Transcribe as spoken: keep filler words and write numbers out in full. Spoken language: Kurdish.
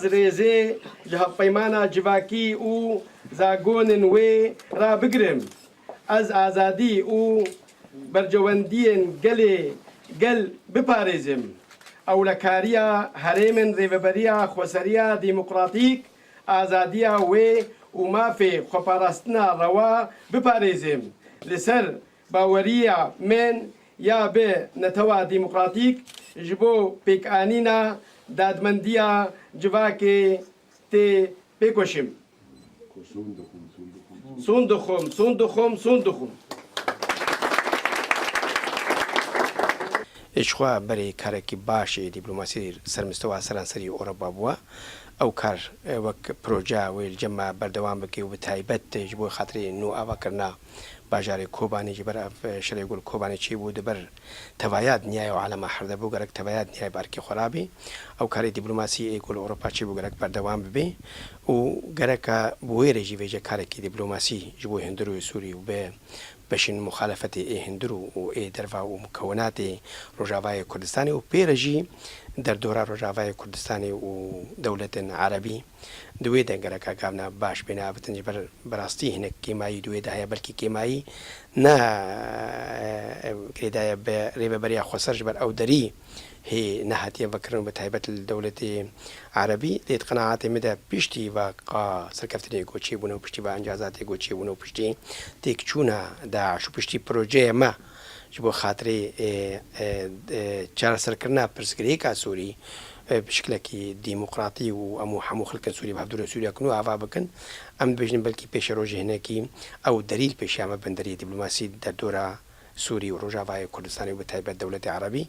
rêzê ji hevpeymana civakî û zagonên wê re bigirim. Ez azadî û bercewendiyên gelê gel biparêzim. Ewlekariya herêmên Rêveberiya Xweseriya Demokratîk, azadiya wê û mafê xweparastina rewa biparêzim. Li ser baweriya min ya bi netewa demokratîk ji bo pêkanîna dadmendiya civakê tê pêkoşim. Sûn dixwim, sûn dixwim, sûn dixwim. Ji xwe berê karekî baş ê dîplomasî ser mistewa seranserî Ewropa bûye. Ew kar, e, wek proje wê li cem me berdewam bike û bi taybet ji bo xatirê nû avakirina bajarê Kobanê, ji ber ev, e, şerê ku li Kobanê çêbû, di ber tevaya dinyayê û alema her de bû, gerek tevaya dinyayê bi erkê xwe rabê. Ew karê dîplomasî ê ku li Ewropa çêbû gerek berdewam bibe û gereka bi wê re jî vêje karekî dîplomasî ji bo hundirê Sûrî û bi beşên muxalefetê ê hundir û, û ê derva û mukewinatê Rojavayê Kurdistanê û pê re jî derdora Rojavayê Kurdistanê û dewletên erebî di wê de gereka gavna baş bêne avitin, ji ber bi rastî hinek kêmayî di wê de heye, belkî kêmayî ne, e, girêdaye bi Rêveberiya Xweser, ji ber ew derî hê nehatiye vekirin, bi taybet li dewletê erebî. Lê di qenaatê min de piştî ve qa serkeftinê ku çêbûne û piştî ve encazatê ku çêbûne û piştî têkçûna DAIŞ û piştî projeyê me ji bo xatirê, e, e, e, çareserkirina pirsgirêka Sûrî, e, bi şiklekî demokratî û em û hemû xelkên Sûrî bi hevdûrê Sûriya ku nû ava bikin, em dibêjin belkî pêşerojê hinekî ew derî li pêşiya me bin deriyê dîplomasî derdora Sûrî û Rojavayê Kurdistanê û bi taybet dewletê erebî.